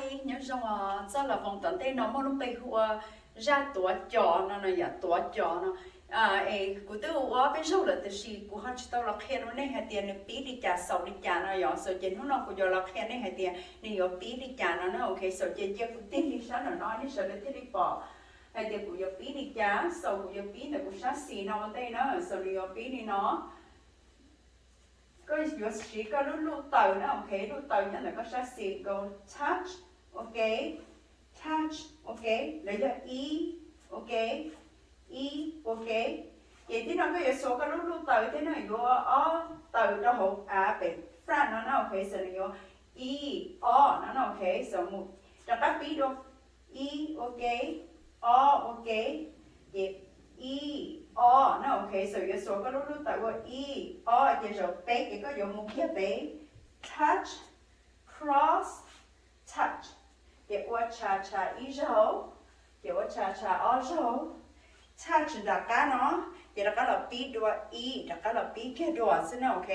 Nyob zoo, txoj lus Voo tom ntej no muaj lub npe hu ua zaj tuav cos no no yom, tuav cos no. Es kuv twb ua ob peb zaug lawm tiam sis kuv ho tsis tau los qhia rau nej hais tias nws pib li cas xaus li cas no yom. Xaus ces hnub no kuv yuav los qhia nej hais tias nws yuav pib li cas no na. Ok, xaus ces cia kuv tig li sab nram no nej sawv daws thiaj li pom hais tias kuv yuav pib li cas. Xaus kuv yuav pib ntawm kuv sab xis no ua ntej na. Xaus nws yuav pib li no. Koj yuav siv koj lub luj taws na, ok, luj taws nyob ntawm koj sab xis, go touch, ok, touch, ok, lawv yog ib, ok, ib, ok. Ces tib no koj yuav xuas koj lub luj taws thiab na, yuav ob taws rau hauv av pem front no na, ok, xaus nws yuav ib, ob no na, ok, xaus mus rov qab pib dua ib, ok, ob, ok, ces ib, ob na, ok, xaus yuav xuas koj lub luj taws ua ib, ob, ces zaum peb ces koj yuav mus kiag pem, touch, cross, touch, ces ua tshav tshav ib zaug, ces ua tshav tshav ob zaug, touch nram qab no, ces rov qab los pib dua ib, rov qab los pib kiag dua xwb na, ok,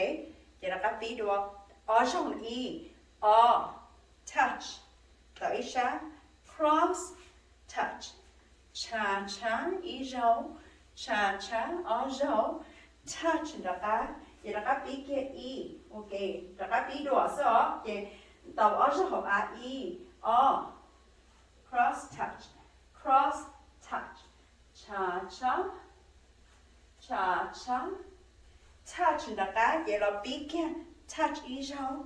ces rov qab pib dua ob zaug, ib, ob, touch, tau ib sab, cross, touch, tshav tshav ib zaug, tshav tshav ob zaug, touch nram qab, ces rov qab pib kiag ib, ok, rov qab pib dua xwb os, ces tau ob zaug hauv av, ib, ob, cross touch, cross touch, tshav tshav, tshav tshav, touch nram qab ces los pib kiag, touch ib zaug,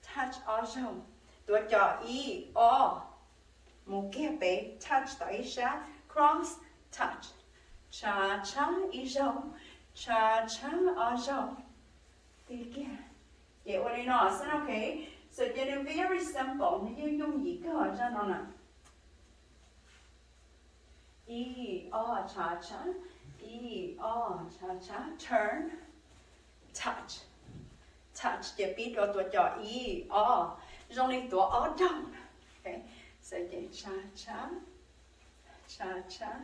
touch ob zaug, tuav cos ib, ob, mus kiag pem, touch tau ib sab, cross touch, tshav tshav ib zaug, tshav tshav ob zaug, tig kiag. Ces ua li no xwb, ok. Xaus ces nws very simple, nws yeej yooj yim kawg zaj no na. Ib, ob, tshav tshav, ib, ob, tshav tshav, turn, touch, touch, ces pib dua tuav cos ib, ob, zoo li tuav ob daug. Xaus ces tshav tshav, tshav tshav,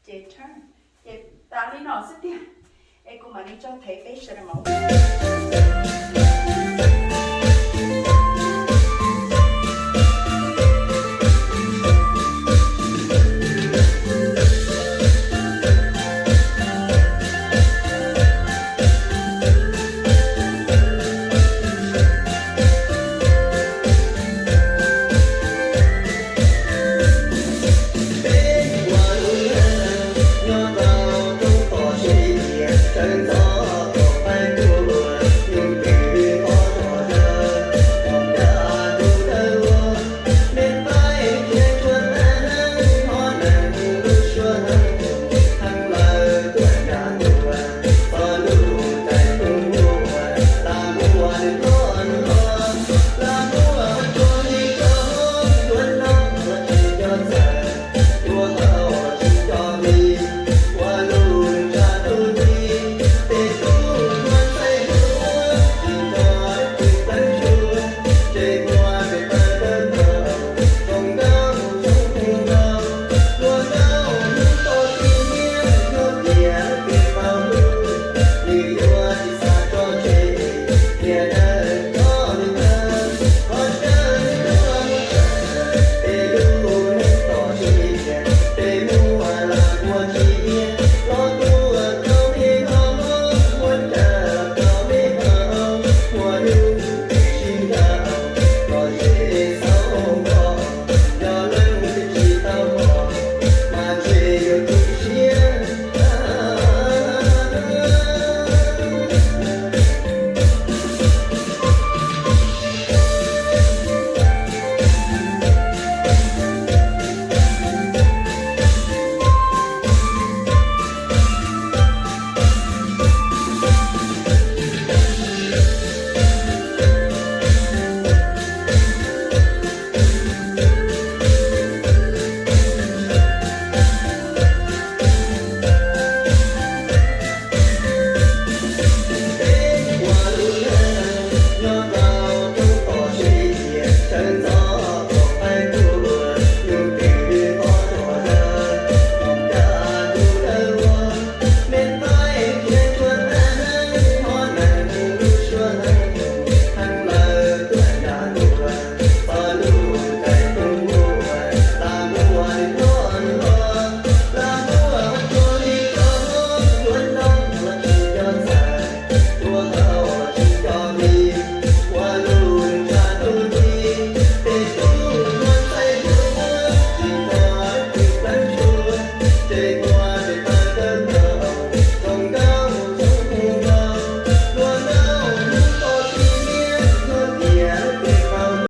ces turn, ces tas li no xwb tiag. Es kuv mam li tso thev peb sawv daws mus.